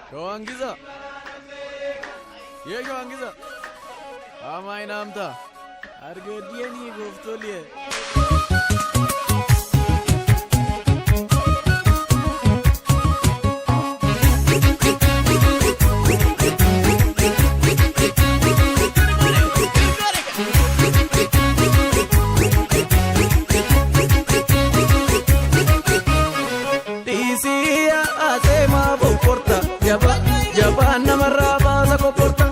Shawaangiza. Yee Shawaangiza. Amaa naamta. Argoodiyanii gooftoliye. Dhiisii aseemaa boqqorta jabaa jabaa namarraa baasa qoqqorta.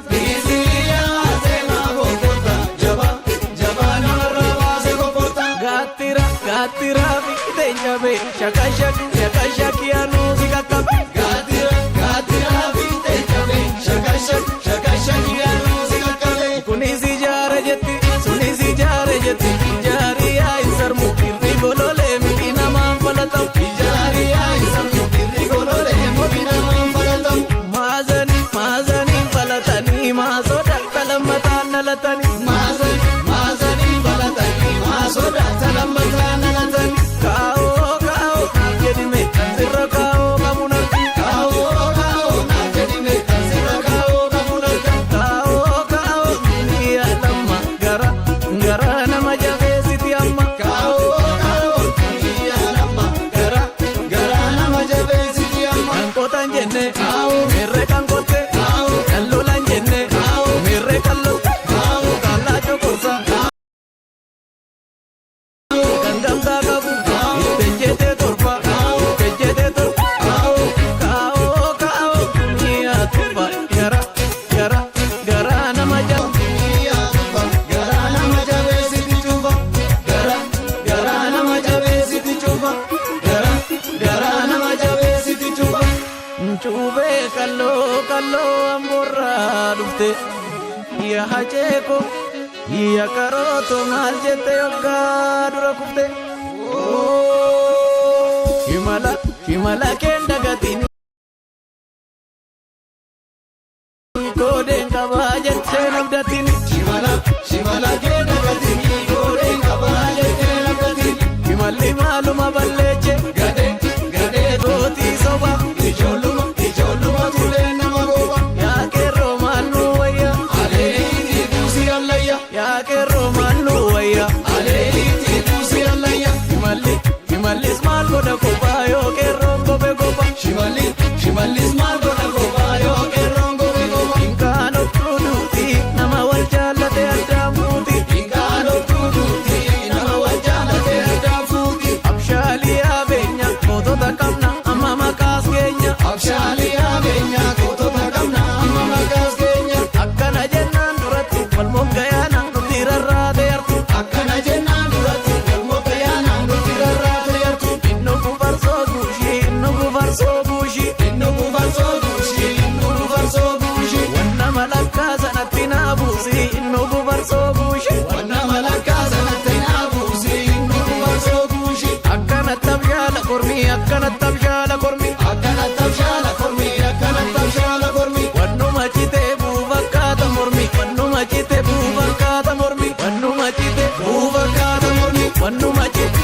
Gaattira gaattira fiixeen cabee shaka shak shaka shak yaanuu si qaqqabe. Gaattira gaattira fiixeen cabee shaka shak shaka shak yaanuu si qaqqabe. Kunis ijaara jetti sunis ijaara jetti ijaari yaa hin sarmu irri bololee miti namaan falatamu. Ijaari yaa hin sarmu irri goloolee miti namaan falatamu. Maazanii maazanii falatanii maasoda kalammataan dhalatanii. Maazanii maazanii falatanii maasoda talammataan dhalatanii. Kaa'oo kaa'oo naaf jedhime sirra kaa'oo qabuun arga. Kaawoo kaawoo naaf jedhime sirra kaawoo qabuun arga. Kaa'oo kaa'oo ni lamma gara gara nama jabeessiti amma. Kaawoo kaawoo ni lama gara gara nama jabeessiti amma. Kan qotan jenne meerree kan qotte kan lolan jenne meerree kan lolte kaallaa coqorsa kan gamtaa qabu itti ejjetee torba itti ejjetee torba kaa'oo kaa'oo ni atufa gara gara gara nama jabeessiti. Garaa nama jabeessiti cufa. Gara garaa nama jabeessiti cufa. Gara garaa nama jabeessiti cufa. Cuubee kalloo kalloo amboorraa dhufte yaa haceeko yaa karooto maal jette yoggaa dura kufte. Shimala shimala keen dagatiin koodeen qabaa jettee nabdatiin. Shimala shimala kee dagatiin gooreen qabaa jettee lafgatiin. Shimalli maaluma balleeche Gadee gadee gootii soba ijoolluma ijoolluma tulee nama gooba. yaa qeerroo maal nu wayya Aleeliitii buusii allayya. yaa qeerroo maal nu wayya. Aleeliitii buusii allayya. Shimalli shimallis maal godha kophaa yoo qeerroon kophee kophaa. Shimalli shimallis maal godha goobaa yoo qeerroon gobe gooba. Inkaan of tuutuuti nama wal jaallate addaan fuuti. Inkaan of tuutuuti nama wal jaalate addaan fuuti. Abshaalii abeenya mootota qabna amma maqaas keenya. Abshaalii abeenya gootota qabna amma maqaas keenya. Akkana jennaan duratti wal moggayaana nuti rarraate yartu. Akkana jennaan duratti wal moggayaanaan nuti rarraate yartu. Innu kufarsoo guushii innu kufarsoo guushii. Innu kufarsoo guushii innu kufarsoo guushii. Wanna malakkaa sanatti naa buusi innu kufarsoo guushii. Wanna malakkaa sanatti naa buusi innu kufarsoo guushii. Akkanatti abshaala kormii akkanatti abshaala kormii. Akkanatti abshaala kormi akkanatti abshaala kormi. Wannuma citee buufakkaata mormi wannuma citee buufakkaata mormi wannuma citee Buufakkaata mormi wannuma citee.